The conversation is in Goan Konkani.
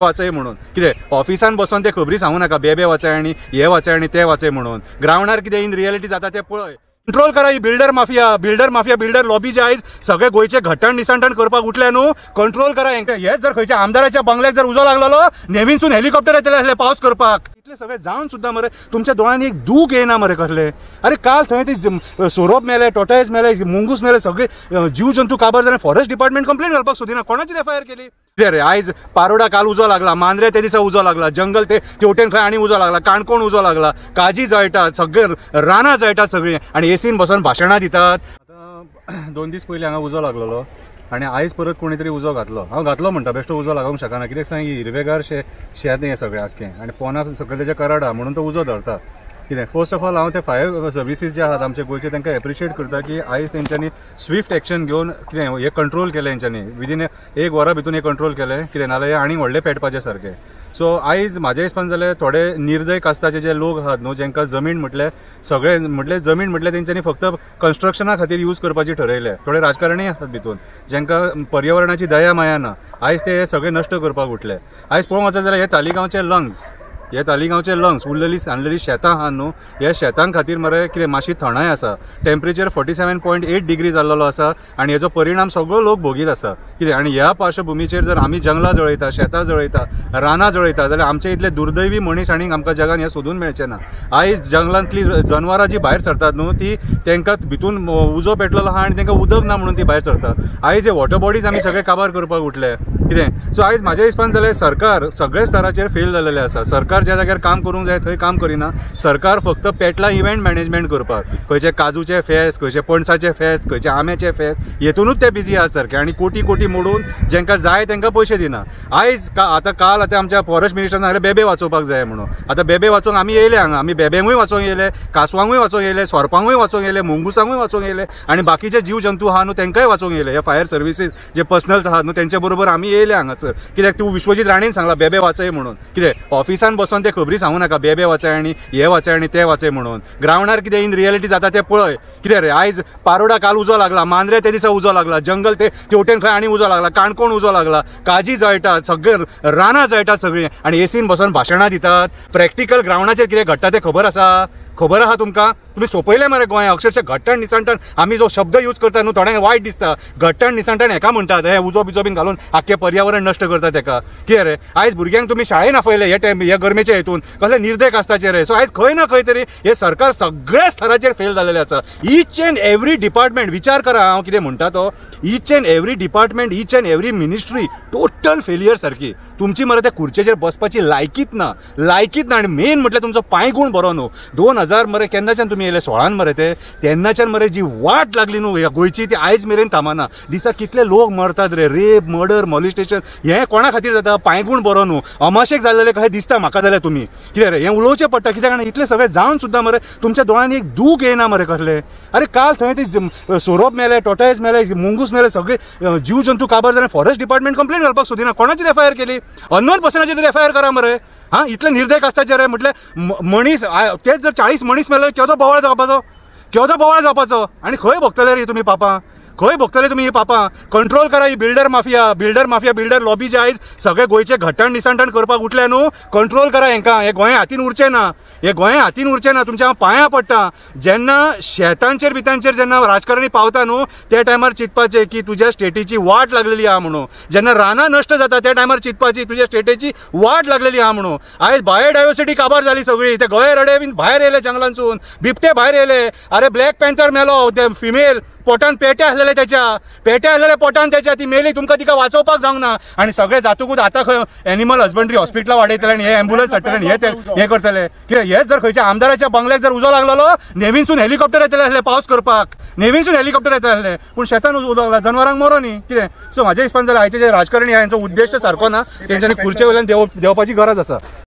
वाचय म्हणून कितें ऑफिसान बसून ते खबरी सांगू नाका, बेबे वाचय आनी हे वाचय आनी ते वाचय म्हणून. ग्रावंडार कितें इन रियलिटी जाता ते पळय. कंट्रोल करा ही builder mafia, builder mafia, builder lobby जे आयज सगळे गोंयचे घट्टण निसंटण करपाक उठले न्हू, कंट्रोल करा हेंकां. हेच जर खंयच्या आमदाराच्या बंगल्याक जर उजो लागलेलो, नेवीनसून हेलिकॉप्टर येतले आसले पावस करपाक. इतले सगळे जावन सुद्दां मरे तुमच्या दोळ्यांनी एक दूख येना मरे कसले. अरे काल थंय ते सोरोप मेले, टोटायज मेले, मुंगूस मेले, सगळे जीव जंतू काबार जाले. फॉरेस्ट डिपार्टमेंट कंप्लेन घालपाक सोदिना, कोणाचेर एफआयआर केली? कितें रे आयज पारोडा काल उजो लागला, मांद्रे ते दिसा उजो लागला, जंगल ते तेवटेन खंय आनी उजो लागला, काणकोण उजो लागला, काजी जळटात, सगळे रानां जळटात सगळीं आनी एसीन बसून भाशणां दितात. आतां 2 दीस पयलीं हांगा उजो लागलेलो आनी आयज परत कोणी तरी उजो घातलो. हांव घातलो म्हणटा, बेश्टो उजो लागूंक शकना, कित्याक सांग हिरवेगार शेत हें सगळें आख्खें आनी पोना सगळें तेजें कराडा म्हणून तो उजो धरता. कितें फर्स्ट ऑफ ऑल हांव ते फायर सर्विसीस जे आहात आमचे गोंयचे तांकां एप्रिशिएट करता की आयज तेंच्यांनी स्विफ्ट एक्शन घेवन कितें हें कंट्रोल केलें तेंच्यांनी, विदीन 1 वरा भितून हें कंट्रोल केलें. कितें नाल्यार हें आनी व्हडलें पेटपाचें सारकें. सो आयज म्हाज्या हिसपान जाल्यार थोडे निर्दय कास्ताचे जे लोक आहात न्हू, जांकां जमीन म्हटल्यार सगळे म्हटल्यार जमीन म्हटल्यार तेंच्यांनी फक्त कन्स्ट्रक्शना खातीर यूज करपाची ठरयलें. थोडे राजकारणी आसात भितून जांकां पर्यावरणाची दया माया ना, आयज ते सगळे नश्ट करपाक उठले. आयज पळोवंक वचत जाल्यार हे तालिगांवचे लंग्स, हे तालिगांवचे लंग्स उरलेली सांडलेली शेतां आहा न्हू, ह्या शेतां खातीर मरे कितें मातशी थंडाय आसा. टेम्परेचर 47.8 डिग्री जाल्लो आसा आनी हेजो परिणाम सगळो लोक भोगीत आसा. कितें आनी ह्या पार्श्वभुमीचेर जर आमी जंगलां जळयता, शेतां जळयता, रानां जळयता जाल्यार आमचे इतले दुर्दैवी मनीस आनी आमकां जगान हें सोदून मेळचें ना. आयज जंगलांतली जनवरां जी भायर सरतात न्हू, ती तांकां भितून उजो पेटलेलो आहा आनी तांकां उदक ना म्हणून ती भायर सरतात. आयज हे वॉटर बॉडीज आमी सगळे काबार करपाक उठले. कितें सो आयज म्हाज्या हिसपान जाल्यार सरकार सगळे स्तराचेर फेल जाल्लेलें आसा. सरकार ज्या जाग्यार काम करूंक जाय थंय काम करिना. सरकार फक्त पेटला इव्हेंट मॅनेजमेंट करपाक, खंयचे काजूचे फेस्त, खंयचे पणसाचे फेस्त, खंयचे आंब्याचे फेस्त हेतूनच ते बिजी आहात सारके आनी कोटी कोटी मोडून जांकां जाय तांकां पयशे दिना. आयज आतां काल आतां आमच्या फॉरेस्ट मिनिस्टरान सांगलें बेबे वाचोवपाक जाय म्हणून. आतां बेबे वाचोवंक आमी येयले हांगा, आमी बेब्यांकूय वाचोवंक येयले, कासवांकूय वाचोवंक येयले, सोरपांकूय वाचोवंक येयले, मुंगुसांकूय वाचोवंक येयले आनी बाकीचे जीव जंतू आहा न्हू तांकांय वाचोवंक येयले. हे फायर सर्विसीस जे पर्सनल्स आहात न्हू तेंच्या बरोबर आमी येयले हांगासर. कित्याक तूं विश्वजीत राणेन सांगला बेबे वाचय म्हणून. कितें ऑफिसान बसून ते खबरी सांगू नाका, बेबे वाचय आनी हे वाचय आनी ते वाचय म्हणून. ग्रावंडार कितें इन रियलिटी जाता ते पळय. कितें रे आयज पारोडा काल उजो लागला, मांद्रे ते दिसा उजो लागला, जंगल ते तेवटेन खंय आनी उजो लागला, काणकोण उजो लागला, काजी जळटात, सगळे रानां जळटात सगळीं आनी एसीन बसून भाशणां दितात. प्रॅक्टिकल ग्रावंडाचेर कितें घडटा तें खबर आसा? खबर आहा तुमकां? तुमी सोंपयलें मरे गोंय अक्षरशः. घट्टण निसंटण आमी जो शब्द यूज करता न्हू थोड्यांक वायट दिसता. घट्टण निसंटण हेका म्हणटात, हे उजो बिजो बीन घालून आख्खें पर्यावरण नश्ट करता तेका. कितें रे आयज भुरग्यांक तुमी शाळेन आपयले हे टायम हे गरमेचे हेतून, कसले निर्दय कास्ताचेर रे. सो आयज खंय ना खंय तरी हे सरकार सगळ्या स्तराचेर फेल जाल्लेलें आसा. ईच एंड एवरी डिपार्टमेंट, विचार करा हांव कितें म्हणटा तो, each and every department, each and every ministry total failure सारकी. तुमची मरे त्या खुर्चेचेर बसपाची लायकीत ना, लायकीत ना. आनी मेन म्हटल्यार तुमचो पांयगूण बरो न्हू. 2000 मरे केन्नाच्यान तुमी येयले 16 मरे ते, तेन्नाच्यान मरे जी वाट लागली न्हू ह्या गोंयची ती आयज मेरेन थांबना. दिसा कितले लोक मरतात रे, रेप, मर्डर, मॉलिस्टेशन हें कोणा खातीर जाता? पांयगूण बरो न्हू. अमाशेक जाल्लेले कशें दिसता म्हाका जाल्यार तुमी. कितें रे हें उलोवचें पडटा, कित्याक जाणा इतलें सगळें जावन सुद्दां मरे तुमच्या दोळ्यांनी एक दूख येना मरे कसले. अरे काल थंय ते सोरोप मेले, टोटायज मेले, मुंगूस मेले, सगळे जीव जंतू काबार जाले. फॉरेस्ट डिपार्टमेंट कंप्लेन घालपाक सोदिना, कोणाचेर एफआयआर केली? अननोन पर्सनाचेर तरी एफआयआर करा मरे. हां इतले निर्दय कास्ताचेर म्हटल्यार मनीस तेच जर 40 मनीस मेले केदो बोवाळ जावपाचो, केदो बोवाळ जावपाचो. आनी खंय भोगतले रे तुमी पापां, खंय भोगतले तुमी ही पापां? कंट्रोल करा ही builder mafia, builder mafia, builder lobby जे आयज सगळे गोंयचे घट्टण निसंटण करपाक उठले न्हू, कंट्रोल करा हेंकां. हे गोंय हातीन उरचें ना, हे गोंय हातीन उरचें ना. तुमच्या हांव पांयां पडटा. जेन्ना शेतांचेर बितांचेर जेन्ना राजकारणी पावता न्हू त्या टायमार चिंतपाचें की तुज्या स्टेटीची वाट लागलेली आहा म्हणून. जेन्ना रानां नश्ट जाता त्या टायमार चिंतपाची तुज्या स्टेटीची वाट लागलेली आहा म्हणून. आयज बायोडायवर्सिटी काबार जाली सगळी, ते गोंय रडे बीन भायर येयले जंगलांसून, बिबटे भायर येयले. अरे ब्लॅक पॅन्थर मेलो, ते फिमेल पोटान पेटे आसलेले त्याच्या, पेटे आसलेले पोटान त्याच्या, ती मेली. तुमकां तिका वाचोवपाक जावंक ना. आनी सगळे जातकूच आतां खंय एनिमल हजबंड्री हॉस्पिटलां वाडयतले आनी हे एम्बुलन्स हाडटले आनी हे करतले. कितें हेच जर खंयच्या आमदाराच्या बंगल्याक जर उजो लागलेलो, नेवीनसून हेलिकॉप्टर येतले आसले पावस करपाक, नेवीनसून हेलिकॉप्टर येतले आसले, पूण शेतान उजो लागला, जनवरांक मरो न्ही. कितें सो म्हाज्या हिसपान जाल्यार आयचे जे राजकारणी आहा हेंचो उद्देश सारको ना, तेंच्यांनी खुर्चे वयल्यान देंवपाची गरज आसा.